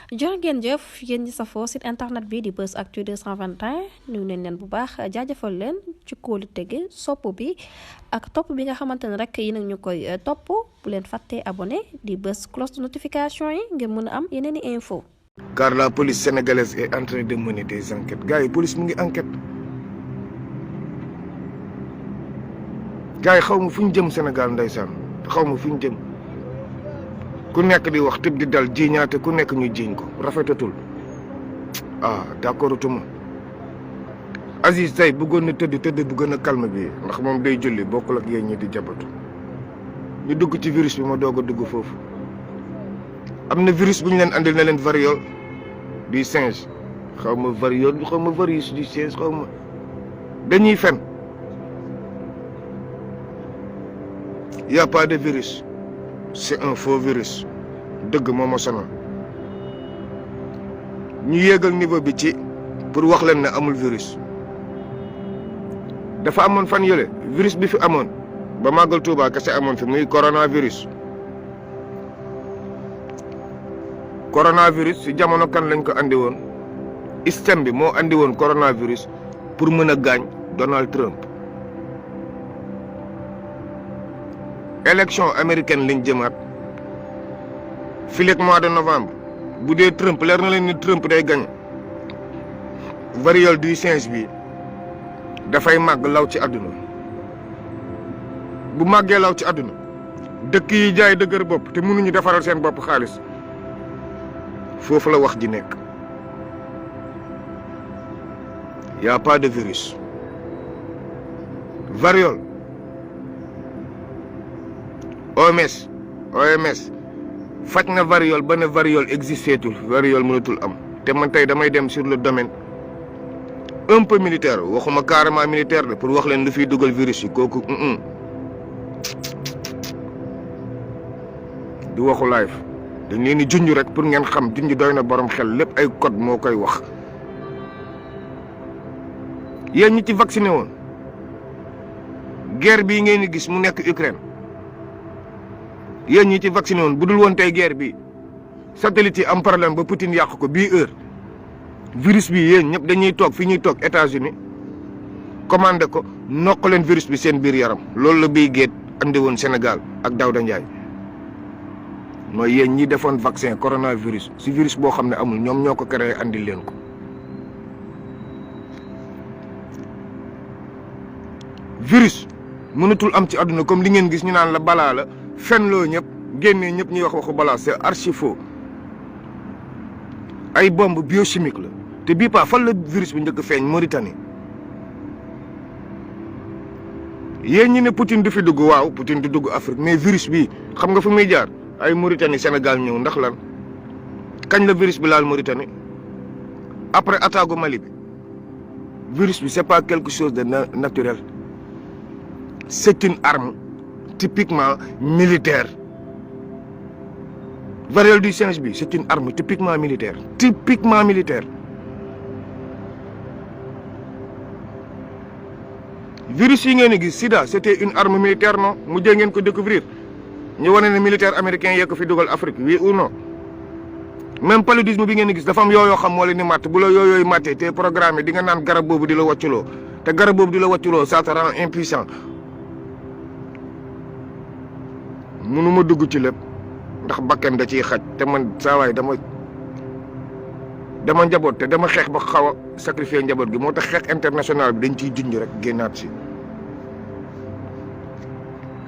jërë ngeen jëf yéen ñi safoo site internet bi di Buzz Actu 221 nuyu nañ leen bu baax jaajëfal leen ci kóolu tege sopp bi ak topp bi nga xamante ne rek yi nag ñu koy topp bu leen fàttee abonné di bës cloche de notification yi ngir mën a am yeneen i info. Car la police sénégalaise est en train de mener des enquêtes gars yi police mu ngi enquête gars yi xaw ma fu ñu jëm Sénégal ndeysaan xaw ma fu ñu jëm. ku nekk di wax tëb di dal jiiñaate ku nekk ñu jiiñ ko rafetatul d'accord tuma Aziz tey bëggoon na tëdd bu gën a calme bi ndax moom day julli bokkul ak yéen ñi di jabatu ñu dugg ci virus bi ma doog a dugg foofu am na virus bu ñu leen andil na leen variole du singe xaw ma variole bi xaw ma virus du singe xaw ma dañuy fen y a pas de virus. C'est un faux virus dëgg moo ma sonal ñu yéegal niveau bi ci pour wax leen ne amul virus dafa amoon fan yële virus bi fi amoon ba màggal Tuuba kese amoon fi muy coronavirus ci jamono kan lañ ko andi woon système bi moo andi woon coronavirus pour mën a gaañ Donald Trump. élection américaine lañ jëmaat fileeg mois de novembre bu dee Trump leer na leen ni Trump day gañ variole du singe bi dafay màgg law ci àdduna bu màggee law ci àdduna dëkk yi jaay dëgër bopp te mënuñu defaral seen bopp xaalis foofu la wax ji nekk y a pas de virus variole OMS faj na variole ba ne variole existeetul variole mënatul am te man tey damay dem sur le domaine un peu militaire waxuma carrément militaire de pour wax leen lu fiy dugal virus yi kooku du waxu live dañ leen di junj rek pour ngeen xam junj doy na borom xel lépp ay code moo koy wax yéen ñi ci vacciné woon guerre bii ngeen di gis mu nekk Ukraine yéen ñi ci vacciné woon bu dul woon tey guerre bi satellite yi am problème ba Poutine yàq ko bii heure virus bi yéen ñëpp dañuy toog fi ñuy toog États-Unis commandé ko nokk leen virus bi seen biir yaram loolu la Bill Gates andi woon Sénégal ak Daouda Ndiaye mooy yéen ñi defoon vaccin coronavirus si virus boo xam ne amul ñoom ñoo ko créé andil leen ko virus mënatul am ci àdduna comme li ngeen gis ñu naan la balaa la fen loo ñëpp génnee ñëpp ñuy wax waxu balaa c'est archi faux ay bombe biochimique la te bii pas fan la virus bi njëkk feeñ Mauritanie yéen ñi ne Poutine du fi dugg waaw Poutine du dugg Afrique mais virus bi xam nga fu muy jaar ay Mauritanie Sénégal ñëw ndax lan kañ la virus bi laal Mauritanie après attaque Mali bi virus bi c'est pas quelque chose de naturel c'est une arme typiquement militaire variole du singe bi c'est une arme typiquement militaire virus yi ngeen di gis sida c'était une arme militaire non mujjee ngeen ko découvrir ñu wane ne militaire américain yee ko fi dugal Afrique oui ou non même paludisme bi ngeen di gis dafa am yooyoo xam moo leen di màtt bu la yooyooyu màttee te programme di nga naan garab boobu di la wàcculoo te garab boobu di la wàcculoo ça te rend impuissant mënuma dugg ci lépp ndax bakkan da ciy xaj te man saa waay dama njaboot te dama xeex ba xaw a sacrifier njaboot gi moo tax xeex international bi dañ ciy junj rek génnaat si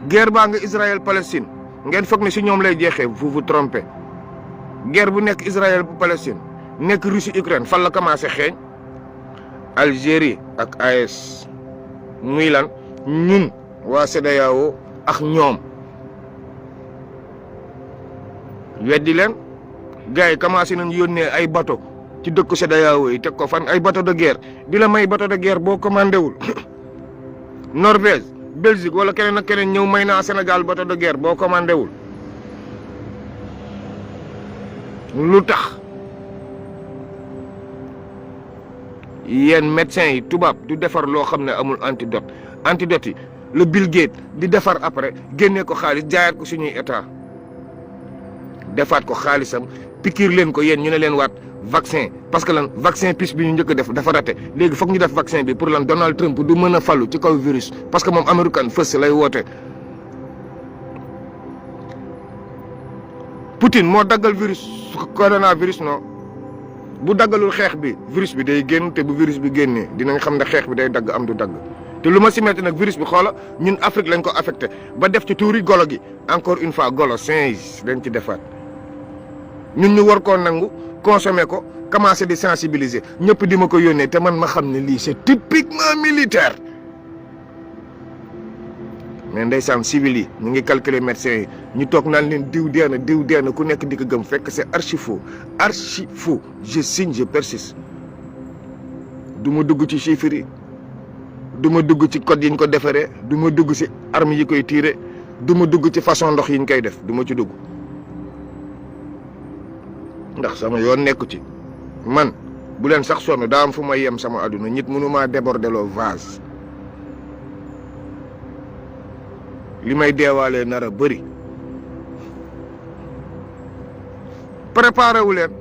guerre baa nga Israël Palestine ngeen foog ne si ñoom lay jeexee vous vous trompez guerre bu nekk Israël bu Palestine nekk Russie Ukraine fan la commencé xeeñ Algérie ak AES muy lan ñun waa CEDEAO ak ñoom weddi leen gars yi commencé nañ yónnee ay bateau ci dëkku CEDEAO yi teg ko fan ay bateau de guerre di la may bateau de guerre boo commandé wul Norvège Belgique wala keneen ak keneen ñëw may naa Sénégal bateau de guerre boo commandé wul lu tax yéen médecins yi tubaab du defar loo xam ne amul antidote yi le Bill Gates di defar après génnee ko xaalis jaayaat ko suñuy état defaat ko xaalisam piqûre leen ko yéen ñu ne leen waat vaccin parce que lan vaccin pis bi ñu njëkk a def dafa raté léegi foog ñu def vaccin bi pour lan Donald Trump du mën a fallu ci kaw virus parce que moom American first lay woote. Poutine moo daggal virus coronavirus non bu daggalul xeex bi virus bi day génn te bu virus bi génnee dinañ xam ne xeex bi day dagg am du dagg te lu ma si metti nag virus bi xoola ñun Afrique lañ ko affecté ba def ci tuuri golo gi encore une fois golo singe dañ ci defaat ñun ñu war koo nangu consommer ko commencé di sensibiliser ñëpp di ma ko yónnee te man ma xam ne lii c'est typiquement militaire mais ndeysaan civil yi ñu ngi calculer médecins yi ñu toog naan leen diw dee na ku nekk di ko gëm fekk c'est archi faux je signe je persiste du ma dugg ci chiffres yi du ma dugg ci code yi ñu ko defaree du ma dugg ci armes yi koy tirer du ma dugg ci façon ndox yi ñu koy def du ma ci dugg ndax sama yoon nekku ci man bu leen sax sonn daa am fu may yem sama àdduna nit mënumaa déborder loo vase li may deewaalee nar a bëri préparé wu leen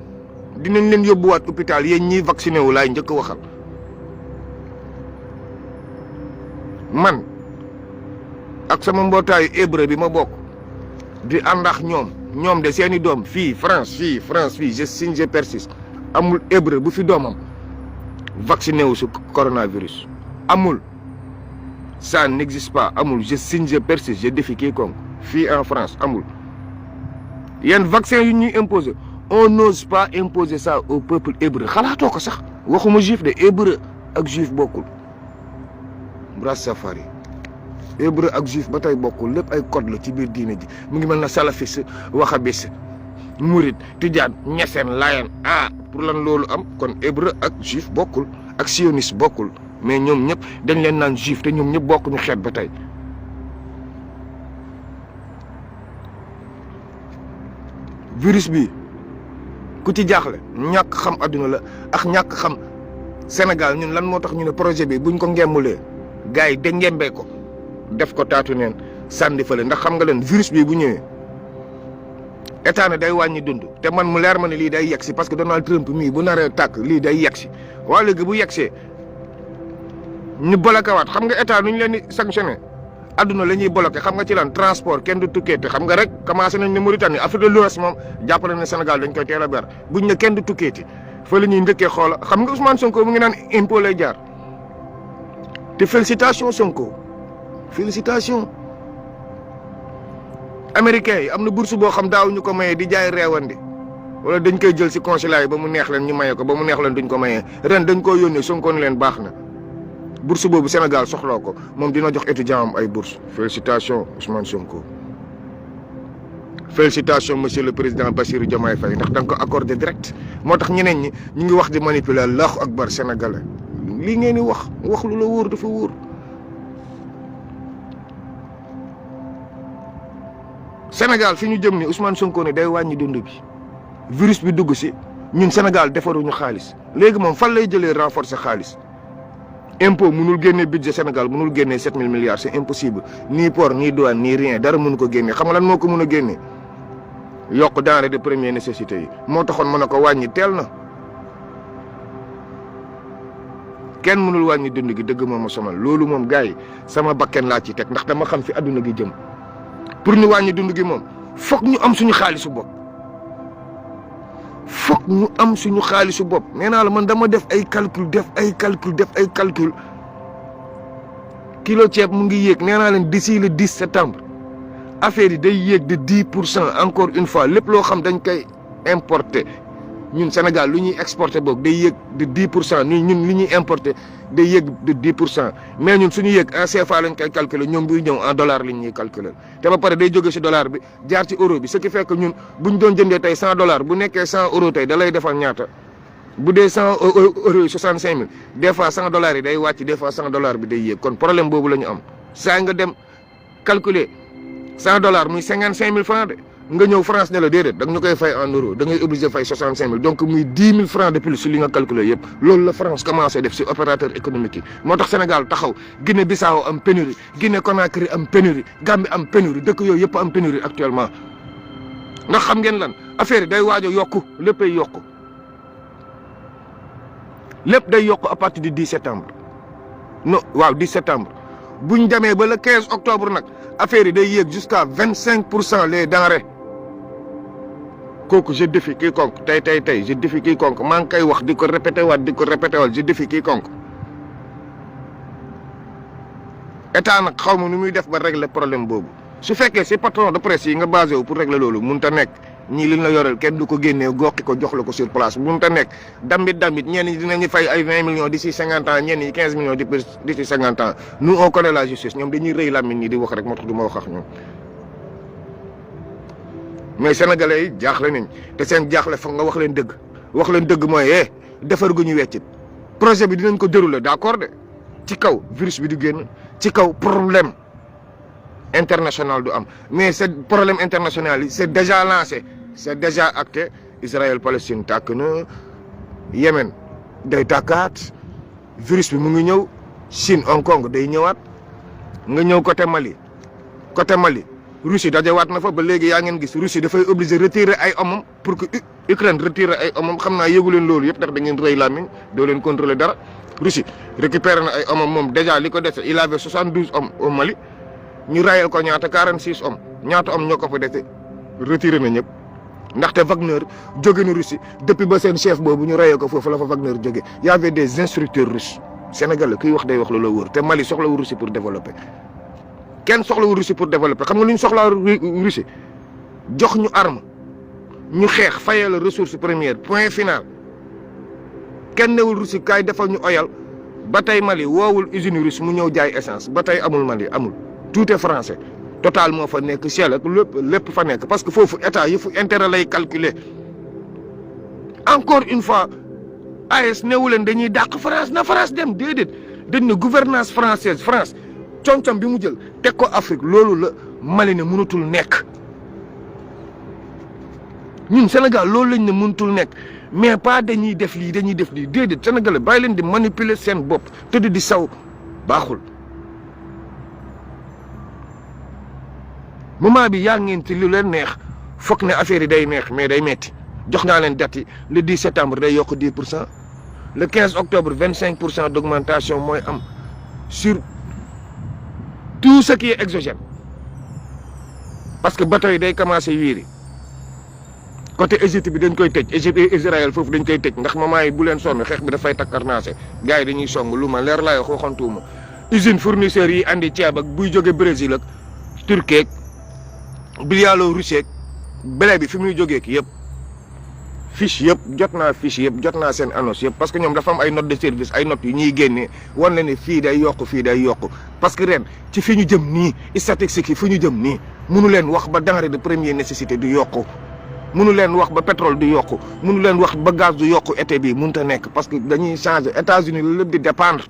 dinañ leen yóbbuwaat hôpital yéen ñiy vacciné wu laay njëkk waxal man ak sama mbootaayu hébreu bi ma bokk di àndax ñoom de seeni doom fii France je signe je persiste amul hébreu bu fi doomam vacciné wu su coronavirus amul. Ça n'existe pas amul je signe je persiste je défie quiconque fii en France amul yenn vaccin yu ñuy imposer on n'ose pas imposer ça au peuple hébreu xalaatoo ko sax waxuma juif de hébreu ak juif bokkul Rastafari hébreu ak juif ba tey bokkul lépp ay code la ci biir diine ji mu ngi mel na salafiste wahabis murid tijaan ñeseen layen pour lan loolu am kon hébreu ak juif bokkul ak sioniste bokkul mais ñoom ñëpp dañ leen naan juif te ñoom ñëpp bokkuñu xeet ba tey virus bi ku ci jaaxle ñàkk xam adduna la ak ñàkk xam Sénégal ñun lan moo tax ñu ne projet bi buñ ko ngemmulee gars yi de ngembee ko def ko taatu neen sànni fële ndax xam nga leen virus bi bu ñëwee état ne day wàññi dund te man mu leer ma ne lii day yegsi parce que Donald Trump mii bu naree tàkk lii day yegsi waa léegi bu yegsee ñu bloqué waat xam nga état nu ñu leen di sanctionné adduna la ñuy bloqué xam nga ci lan transport kenn du tukkee te xam nga rek commencé nañ ne Mauritanie Afrique de l'Ouest moom jàpp nañ ne Sénégal dañ koy teel a ber buñ ne kenn du tukkeeti fa la ñuy njëkkee xoola xam nga Ousmane Sonko mu ngi naan impôt lay jaar te félicitation Sonko félicitation américains yi am na bourse boo xam daaw ñu ko mayee di jaay reewandi wala dañ koy jël si consulat yi ba mu neex leen ñu maye ko ba mu neex leen duñ ko mayee ren dañ koo yónnee Sonko ni leen baax na bourse boobu Sénégal soxloo ko moom dina jox étudiant am ay bourse félicitations Ousmane Sonko félicitations monsieur le président Bassirou Diomaye Faye ndax da nga ko accordé direct moo tax ñeneen ñi ñu ngi wax di manipuler Allahu akbar sénégalais lii ngeen di wax lu la wóor dafa wóor Sénégal fi ñu jëm ni Ousmane Sonko ne day wàññi dund bi virus bi dugg si ñun Sénégal defaruñu xaalis léegi moom fan lay jëlee renforcer xaalis impôt mënul génnee budget Sénégal mënul génnee 7000 milliards c'est impossible ni port ni douane ni rien dara mënu ko génnee xam nga lan moo ko mën a génnee yokk denrée de première nécessité yi moo taxoon mën a ko wàññi teel na kenn mënul wàññi dund gi dëgg moom ma somal loolu moom gars yi sama bakken laa ci teg ndax dama xam fi adduna gi jëm pour ñu wàññi dund gi moom foog ñu am suñu xaalisu bopp foog ñu am suñu xaalisu bopp nee naa la man dama def ay calcul kilo ceeb mu ngi yéeg nee naa leen d'ici le 10 septembre affaire yi day yéeg de 10% encore une fois lépp loo xam dañ koy importer ñun Sénégal lu ñuy exporter boog day yéeg de 10% ñun li ñuy importer day yéeg de 10% mais ñun suñu yéeg en CFA lañ koy calculer ñoom buy ñëw en dollar lañ ñuy calculer te ba pare day jóge ci dollar bi jaar ci euro bi ce qui fait que ñun buñ doon jëndee tey $100 bu nekkee 100 euros tey da lay defal ñaata bu dee 100 euros yi 65000 des fois $100 yi day wàcc des fois $100 bi day yéeg kon problème boobu la ñu am saa nga dem calculer $100 muy 55000 francs de nga ñëw France ne la déedéet da nga ñu koy fay en euro da ngay obligé fay 65000 donc muy 10 000 francs de plus si li nga calculer yëpp loolu la France commencé def si opérateur économique yi moo tax Sénégal taxaw Guinée Bissau am pénurie Guinée Conakry am pénurie Gambie am pénurie dëkk yooyu yëpp am pénurie actuellement ndax xam ngeen lan affaire yi day waaj a yokku léppay yokku lépp day yokku à partir du 10 septembre non waaw 10 septembre buñ demee ba le 15 octobre nag affaire yi day yéeg jusqu'à 25% les denrées kooku je défie quiconque tey je défie quiconque maa ngi koy wax di ko répété waat je défie quiconque état nag xaw ma nu muy def ba régler problème boobu su fekkee si patron de presse yi nga basé wu pour régler loolu mënut a nekk ñii liñ la yoreel kenn du ko génnee goxi ko jox la ko sur place mënut a nekk dambit ñenn ñi dinañu fay ay 20 millions d'ici 50 ans ñenn ñi 15 millions d'ici 50 ans nous on connaît la justice ñoom dañuy rëy làmmiñ ñi di wax rek moo tax du ma wax ak ñoom mais sénégalais yi jaaxle nañ te seen jaaxle foog nga wax leen dëgg mooy defar gu ñu weccit projet bi dinañ ko dérouler d'accord de ci kaw virus bi du génn ci kaw problème international du am mais ce problème international yi c'est déjà lancé c'est déjà acté Israël Palestine tàkk na Yémen day tàkkaat virus bi mu ngi ñëw Chine Hong Kong day ñëwaat nga ñëw côté Mali Russie dajewaat na fa ba léegi yaa ngeen gis Russie dafay obligé retirer ay hommes pour que Ukraine retirer ay hommes xam naa yëgu leen loolu yëpp ndax da ngeen rëy làmmiñ doo leen contrôler dara Russie récupéré na ay hommes moom déjà li ko dese il avait 72 hommes au Mali ñu rayal ko ñaata 46 hommes ñaata hommes ñoo ko fa dese retiré na ñëpp ndaxte Wagner jóge na Russie depuis ba seen chef boobu ñu rayee ko foofu la fa Wagner jóge y avait des instructeurs russes Sénégal kuy wax day wax lu la wóor te Mali soxlawul Russie pour développer kenn soxlawul Russie pour développer xam nga lu ñu soxlaa Russie jox ñu arme ñu xeex fayee la ressource première point final kenn newul Russie kaay defal ñu oyal ba tey Mali woowul usine russe mu ñëw jaay essence ba tey amul Mali amul tout est français Total moo fa nekk Shell ak lépp fa nekk parce que foofu état yëfu intérêt lay calculer encore une fois AES newu leen dañuy dàq France na France dem déedéet dañ ne gouvernance française France concom bi mu jël teg ko Afrique loolu la Mali ne mënatul nekk ñun Sénégal loolu lañ ne mënatul nekk mais pas dañuy def lii déedéet Sénégalais bàyyi leen di manipuler seen bopp tëdd di saw baaxul moment bi yaa ngeen ci lu leen neex foog ne affaire yi day neex mais day metti jox naa leen date yi le 10 septembre day yokk 10% le 15 octobre 25% d'augmentation mooy am sur tout ce qui est exogène parce que bateau yi day commencer wiiri côté Égypte bi dañ koy tëj Égypte et Israël foofu dañ koy tëj ndax moment yi bu leen sonn xeex bi dafay takkarnaase gars yi dañuy song lu ma leer laay wax waxantuuma usine fournisseurs yi andi ceeb ak buy jóge Brésil ak Turquie ak Biélorussie ak blé bi fi muy jógee ki yëpp fiche yëpp jot naa seen annonce yëpp parce que ñoom dafa am ay note de service ay notes yu ñuy génnee wan na ne fii day yokk parce que ren ci fi ñu jëm nii statistiques yi fi ñu jëm nii mënu leen wax ba denrée de première nécessité du yokku mënu leen wax ba pétrole du yokku mënu leen wax ba gaz du yokku été bii mënut a nekk parce que dañuy changer États-Unis la lépp di dépendre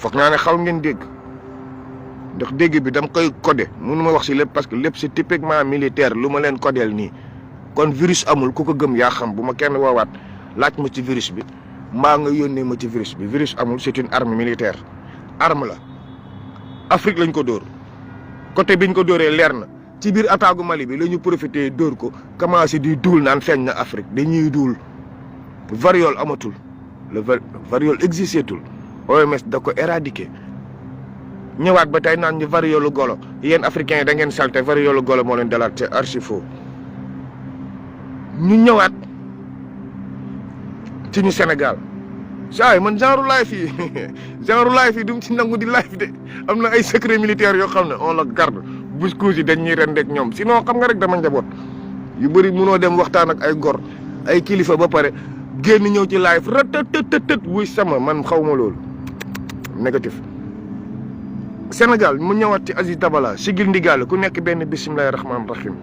foog naa ne xaw ngeen dégg ndax dégg bi dama koy codé mënu ma wax si lépp parce que lépp c'est typiquement militaire lu ma leen codeel nii kon virus amul ku ko gëm yaa xam bu ma kenn woowaat laaj ma ci virus bi mbaa nga yónnee ma ci virus bi virus amul c'est une arme militaire arme la Afrique lañ ko dóor côté biñ ko dóoree leer na ci biir attaque Mali bi la ñu profité dóor ko commencé di duul naan feeñ na Afrique dañuy duul variole amatul le variole existeetul OMS da ko éradiquer ñëwaat ba tey naan ñu variole golo yéen africains yi da ngeen salte variole golo moo leen dalaat c'est archi faux ñu ñëwaat ci ñu Sénégal saa yi man genre live yi du mu ci nangu di live de am na ay secret militaire yoo xam ne on la garde bouscouche yi dañuy rendeek ñoom sinon xam nga rek dama njaboot yu bëri munoo dem waxtaan ak ay gor ay kilifa ba pare génn ñëw ci live rëtëtëtët wuy sama man xaw ma loolu négatif. Sénégal mu ñëwaat ci Aziz Dabala sigil ndigaale ku nekk benn bisimilahi rahmaani rahim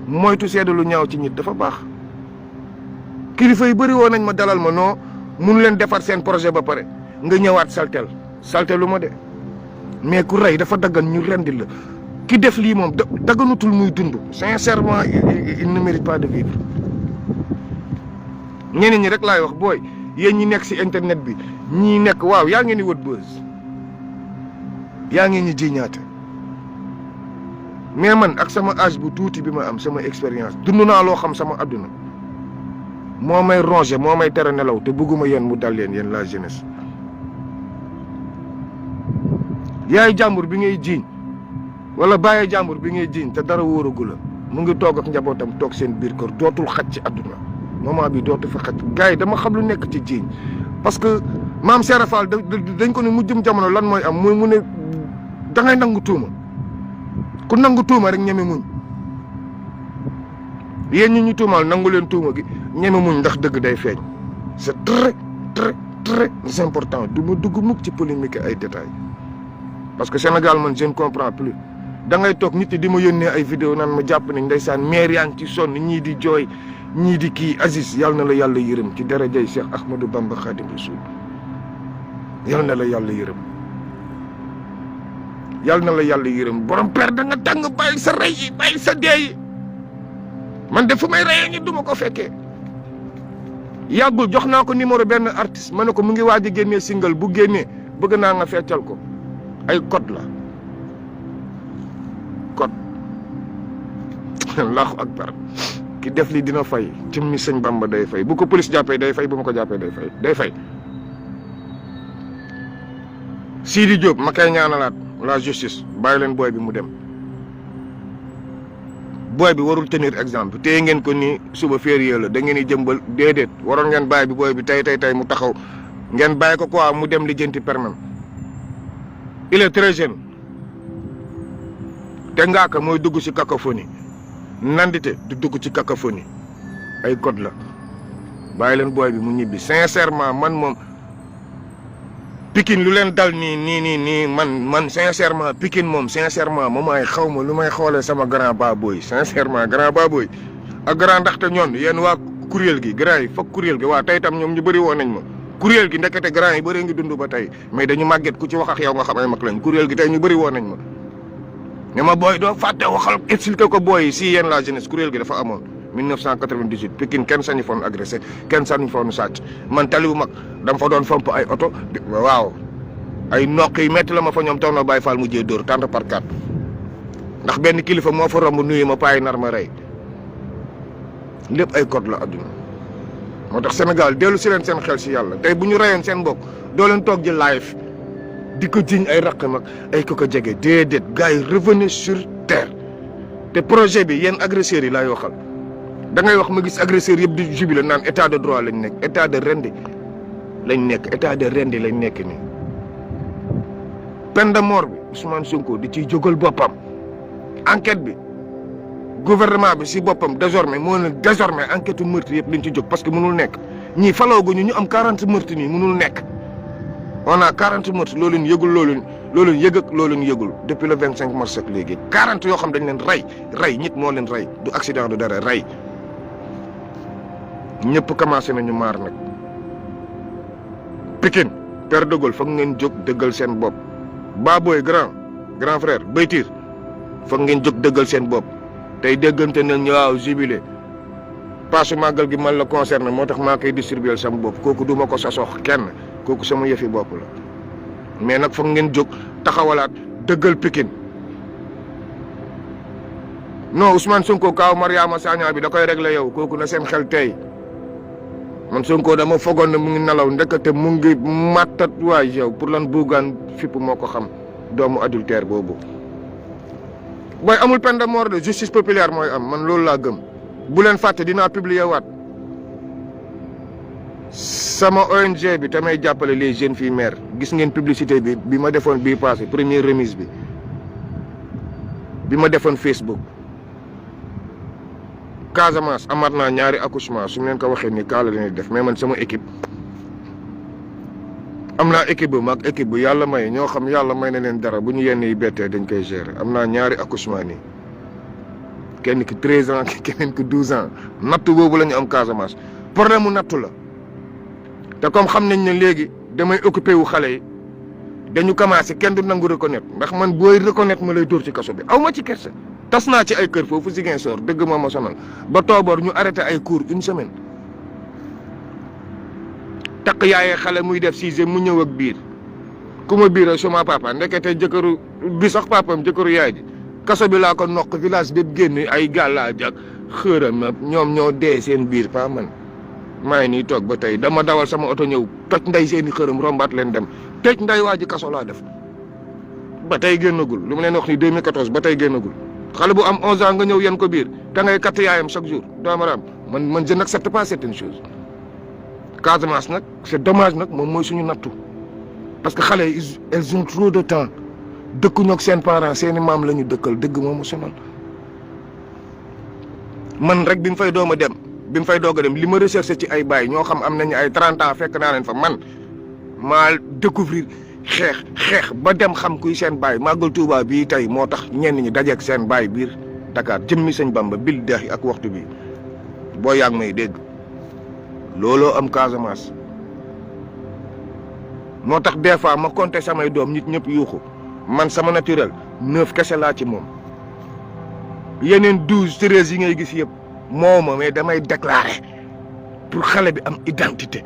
moytu seede lu ñaaw ci nit dafa baax. kilifa yi bëri woon nañ ma dalal ma non mun leen defar seen projet ba pare nga ñëwaat saltel lu ma de mais ku rey dafa daggan ñu rendi la ki def lii moom dagganutul muy dund sincèrement il ne mérite pas de vivre. ñeneen ñi rek laay wax booy yéen ñi nekk ci internet bi ñi nekk waaw yaa ngeen di wët buzz yaa ngi ñu jiñaate mais man ak sama âge bu tuuti bi ma am sama expérience dund naa loo xam sama adduna moo may rongé moo may tere nelaw te bëgguma yéen mu dal leen yéen la jeunesse. yaay jàmbur bi ngay jiiñ wala bàyyi jàmbur bi ngay jiiñ te dara wóoragu la mu ngi toog ak njabootam toog seen biir kër dootul xaj ci adduna moment bi dootu fa xaj gars yi dama xam lu nekk ci jiiñ parce que maam Serap Fall dañ ko ne mu jëm jamono lan mooy am mooy mu ne da ngay nangu tuuma ku nangu tuuma rek ñeme muñ yéen ñi ñu tuumaal nangu leen tuuma gi ñeme muñ ndax dëgg day feeñ c'est très très très important du ma dugg mukk ci polémique ay détails parce que Sénégal man je ne comprends plus da ngay toog nit ñi di ma yónnee ay vidéo naan ma jàpp nañ ndeysaan maire yaa ngi ci sonn ñii di jooy ñii di kii Aziz yal na la yàlla yërëm ci darajay Cheikh Ahmadou Bamba Khadim Rasoul yal na la yàlla yërëm yal na la yàlla yërëm borom père da nga tàng bàyyi sa rey yi bàyyi sa dee yi man de fu may reyee ñi duma ko fekkee yàggul jox naa ko numéro benn artiste ma ne ko mu ngi waaj a génnee single bu génnee bëgg naa nga feccal ko ay code la code allahu akbar ki def li dina fay ci mi sëñ Bamba day fay bu ko police jàppee day fay bu ma ko jàppee day fay Sidi Diop ma koy ñaanalaat la justice bàyyi leen booy bi mu dem booy bi warul tenir exemple téye ngeen ko ni suba férié la da ngeen di jëmbal déedéet waroon ngeen bàyyi bi booy bi tey mu taxaw ngeen bàyyi ko quoi mu dem lijjanti permem il est très jeune te ngaaka mooy dugg ci cacophonie nandite du dugg ci cacophonie ay code la bàyyi leen booy bi mu ñibbi sincèrement man moom Pikine lu leen dal nii man sincèrement Pikine moom sincèrement moom ay xaw ma lu may xoolee sama grand baboy sincèrement grand baboy ak grand ndaxte ñoon yéen waa kuréel gi grand yi foog kuréel gi waa tey tam ñoom ñu bëri woon nañ ma kuréel gi ndekete grand yi bëri ngi dund ba tey mais dañu màgget ku ci wax ak yow nga xam ay mag lañ kuréel gi tey ñu bëri woon nañ ma ne ma booy doo fàtte waxal expliqué ko booy yi si yéen la jeunesse kuréel gi dafa amoon 1998 Pikine kenn sañu foon agressé kenn sañu foon sàcc man tali bu mag dama fa doon fomp ay oto waaw ay noq yi métti la ma fa ñoom taw na Baye Fall mu jee dóor tànt par quatre ndax benn kilifa moo fa romb nuyu ma payi nar ma rey lépp ay code la adduna moo tax Sénégal dellu si leen seen xel si yàlla tey bu ñu reyoon seen mbokk doo leen toog ji live di ko jiñ ay raqam ak ay ko jege déedéet gars yi revenez sur terre te projet bi yéen agresseurs yi laay waxal da ngay wax ma gis agresseurs yëpp di jubile naan état de droit lañ nekk état de rendi lañ nekk nii peine de mort bi Ousmane Sonko di ciy jógal boppam enquête bi gouvernement bi si boppam désormais moo ne désormais enquête meurtre yëpp lañ ci jóg parce que mënul nekk ñii falooguñu ñu am 40 meurtre nii mënul nekk on a 40 meurtre loolu leen yëgul loolu yëg ak loolu leen yëgul depuis le 25 mars ak léegi 40 yoo xam dañ leen rey nit moo leen rey du accident du dara rey ñëpp commencé nañu maar nag Pikine Père de Gaulle foog ngeen jóg dëggal seen bopp Baboy grand frère Baytir foog ngeen jóg dëggal seen bopp tey déggante nañ ñu waaw jubilé paasu màggal gi man la concerné moo tax maa koy distribuer sama bopp kooku duma ko sasox kenn kooku sama yëfi bopp la mais nag foog ngeen jóg taxawalaat dëggal Pikine non Ousmane Sonko kaaw Mariama Sagna bi da koy réglé yow kooku na seen xel tey man Sonko dama fogoon ne mu ngi nelaw ndekete mu ngi mattat waay yow pour lan buugaan fipp moo ko xam doomu adultère boobu booy amul peine de mort de justice populaire mooy am man loolu laa gëm bu leen fàtte dinaa publier waat sama ONG bi tamay jàppale les jeunes filles mères gis ngeen publicité bi ma defoon bii passé première remise bi ma defoon Facebook Casamance amaat naa ñaari accouchement su ñu leen ko waxee ni kaa la leen def mais man sama équipe am naa équipe bu mag équipe bu yàlla may ñoo xam yàlla may na leen dara bu ñu yenn yi bettee dañ koy gérer am naa ñaari accouchement nii kenn ki 13 ans keneen ki 12 ans nattu boobu la ñu am Casamance problème mu nattu la te comme xam nañ ne léegi damay occupé wu xale yi dañu commencé kenn du nangu reconnaître ndax man booy reconnaître ma lay dóor ci kaso bi aw ma ci kersa tas naa ci ay kër foofu Ziguinchor dëgg ma sonal ba tooboor ñu arrêté ay cours une semaine takk yaayee xale muy def 6e mu ñëw ak biir ku ma biiral suma papa ndekete jëkkëru bi sax papam jëkkëru yaay ji kaso bi laa ko noq village bépp génn ay gàllaaj ak xëram ñoom ñoo dee seen biir pa man maa ngi nii toog ba tey dama dawal sama oto ñëw toj nday seeni xërëm rombaat leen dem tëj nday waa ji kaso laa def ba tey génnagul lu mu leen wax ni 2014 ba tey génnagul xale bu am 11 ans nga ñëw yen ko biir da ngay katt yaayam chaque jour doomaraam man je n'accepte pas certaines choses Casamance nag c'est dommage nag moom mooy suñu nattu parce que xale yi elles ont trop de temps dëkkuñu ak seen parents seeni maam la ñu dëkkal dëgg moomu sonal man rek bi mu fay doog a dem li ma recherché ci ay baay ñoo xam am nañu ay 30 ans fekk naa leen fa man maa découvrir xeex ba dem xam kuy seen baay màggal Tuuba bii tey moo tax ñenn ñi dajeeg seen baay biir Dakar jëmmi sëñ Bamba bil deex yi ak waxtu bi boo yàgg may dégg looloo am Casamance moo tax des fois ma compter samay doom nit ñëpp yuuxu man sama naturel 9 kese laa ci moom yeneen 12 13 yi ngay gis yëpp moo ma mais damay déclarer pour xale bi am identité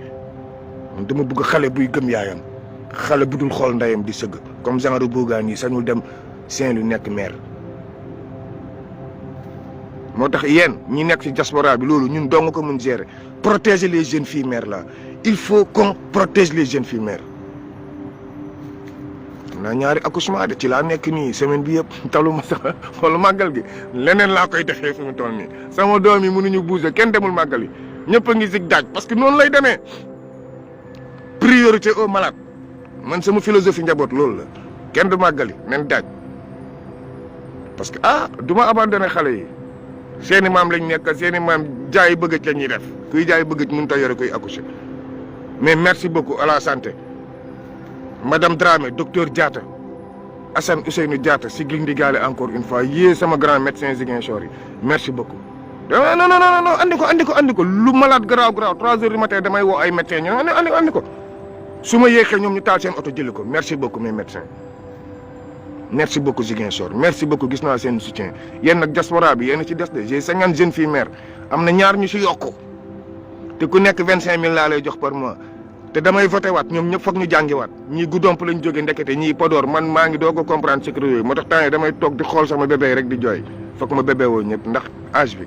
man dama bëgg xale buy gëm yaayam xale bu dul xool ndeyam di sëgg comme genre Bougane yi sañul dem Saint-Louis nekk maire moo tax yéen ñi nekk ci diaspora bi loolu ñun dong ko mun gérer protéger les jeunes filles mères là il faut qu'on protège les jeunes filles mères naa ñaari accouchement de ci laa nekk nii semaine bi yëpp taluma sax xool màggal gi leneen laa koy defee fi mu toll nii sama doom yi mënuñu bouger kenn demul màggal yi ñëpp a ngi sig daaj parce que noonu lay demee priorité aux malades man sama philosophie njaboot loolu la kenn du màggali nen daaj parce que du ma abandonné xale yi seeni maam lañ nekk seeni maam jaay bëggëj la ñuy def kuy jaay bëggëj mënut a yore kuy accoucher mais merci beaucoup à la santé madame Dramé docteur Diatta Assane Ousseynou Diatta si gil ndigaale encore une fois yée sama grand médecin Ziguinchor yi merci beaucoup non andi ko lu malade garaaw 3 heures du matin damay woo ay médecins ñu andi ko su ma yéexee ñoom ñu taal seen oto jëli ko merci beaucoup mes médecins merci beaucoup Ziguinchor merci beaucoup gis naa seen soutien yéen nag diaspora bi yéen a ci des de j'ai 50 jeunes filles mères am na ñaar ñu si yokku te ku nekk 25000 laa lay jox par mois te damay voté waat ñoom ñëpp foog ñu jàngiwaat ñii Goudomp lañ jógee ndekete ñii Podor man maa ngi doog a comprendre secret yooyu moo tax temps yi damay toog di xool sama bébé rek di jooy foog ma bébé woo ñëpp ndax âge bi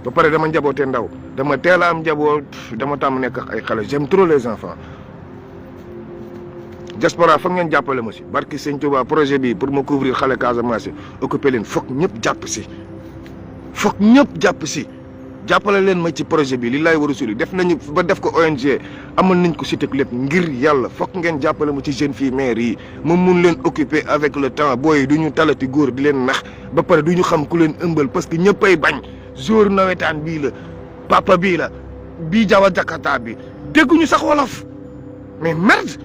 ba pare dama njabootee ndaw dama teel a am njaboot dama tàmm nekk ak ay xale j'aime trop les enfants diaspora foog ngeen jàppale ma si barki sëñ Touba projet bi pour ma couvrir xale Casamance occupé leen foog ñëpp jàpp si jàppale leen ma ci projet bi li laay war a suli def nañu ba def ko ONG amal nañ ko cité lépp ngir yàlla foog ngeen jàppale ma ci jeune fille mère yi ma mun leen occuper avec le temps booy du ñu talati góor di leen nax ba pare du ñu xam ku leen ëmbal parce que ñëppay bañ jour nawetaan bii la papa bii la bii jawa Jakarta bi dégguñu sax wolof mais merde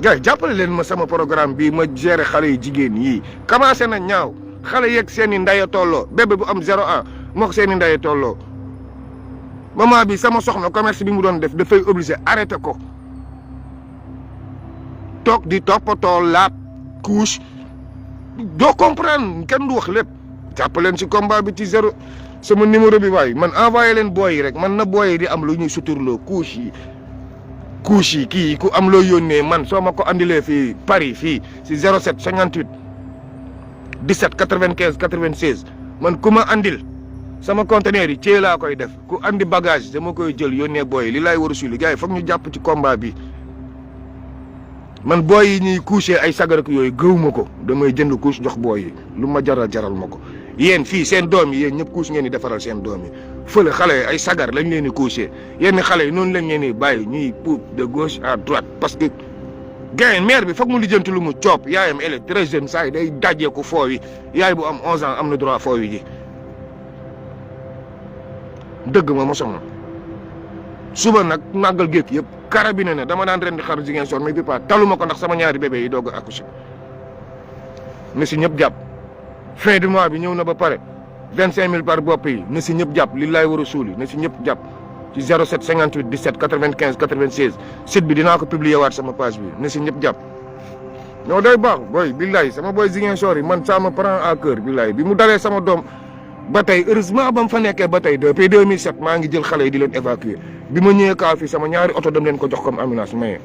gars yi jàppale leen ma sama programme bii ma gérer xale yu jigéen yii commencé na ñaaw xale yeeg seen i ndaya tolloo bébé bu am 0 ans moo ko seen i ndaya tolloo moment bi sama soxna commerce bi mu doon def dafay obligé arrêté ko toog di toppatoo laat couche doo comprendre kenn du wax lépp jàppaleen si combat bi ci 0 sama numéro bi waay man envoyé leen booy yi rek man na booy yi di am lu ñuy suturloo couche yi kii ku am loo yónnee man soo ma ko andilee fii Paris fii si 07 58 17 95 96 man ku ma andil sama conteneur yi ci laa koy def ku andi bagage dama koy jël yónnee booy li laay war a suuli gars yi foog ñu jàpp ci combat bi man booy yi ñuy coucher ay sagarak yooyu gëwuma ko damay jënd couche jox booy yi lu ma jaral ma ko yéen fii seen doom yi yéen ñëpp couche ngeen di defaral seen doom yi fële xale yi ay sagar lañ leen di coucher yenn xale yi noonu lañ leen di bàyyi ñuy poup de gauche à droite parce que gars mère bi foog mu lijjanti lu mu coob yaayam elle est très jeune saa yi day dajee ko foo yi yaay bu am 11 ans am na droit foo yi ji dëgg ma mosama suba nag màggal géej yëpp carabine na dama daan ren di xar Ziguinchor mais bi pas taluma ko ndax sama ñaari bébé yi doog a accouché na si ñëpp jàpp fin du mois bi ñëw na ba pare 25000 par bopp yi na si ñëpp jàpp li laay war a suuli na si ñëpp jàpp ci 07 58 17 95 96 site bi dinaa ko publier waat sama page bi na si ñëpp jàpp non day baax booy billaay sama booy Ziguinchor yi man ça me prend à cœur billaay bi mu dalee sama doom ba tey heureusement ba mu fa nekkee ba tey depuis 2007 maa ngi jël xale yi di leen évacuer bi ma ñëwee kaa fii sama ñaari oto dem leen ko jox comme ambulance maye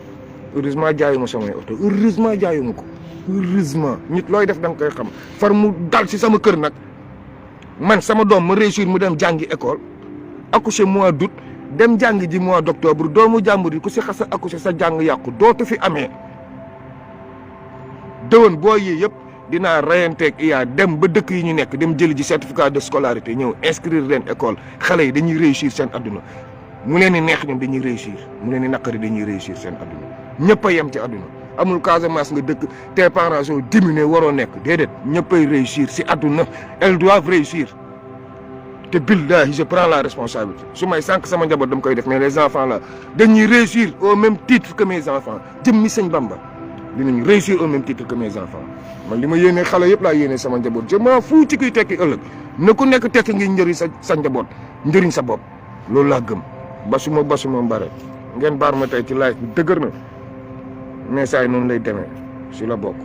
heureusement jaayuma samay oto heureusement jaayuma ko heureusement nit looy def da nga koy xam far mu dal si sama kër nag man sama doom ma réussir mu dem jàngi école accouché mois d'août dem jàng ji mois d'octobre doomu jàmbur yi ku si xasa accouché sa jàng yàqu dootu fi amee déwén boo yi yëpp dinaa reyanteeg iya dem ba dëkk yi ñu nekk dem jëli ji certificat de scolarité ñëw inscrire leen école xale yi dañuy réussir seen adduna mu leen di neex ñoom dañuy réussir mu leen di naqari dañuy réussir seen adduna ñëpp a yem ci adduna amul Casamance nga dëkk tes parents sont diminués waroo nekk déedéet ñëppay réussir si adduna elles doivent réussir te billahi je prends la responsabilité su may sànq sama njaboot dama koy def mais les enfants là dañuy réussir au même titre que mes enfants jëmmi sëñ Bamba dinañ réussir au même titre que mes enfants man li ma yéene xale yëpp laa yéene sama njaboot je m'en fous ci kuy tekki ëllëg na ku nekk tekki ngi njëriñ sa njaboot njëriñ sa bopp loolu laa gëm basuma mbare ngeen baar ma tey ci live bi dëgër na mais saa yi noonu lay demee si la bokk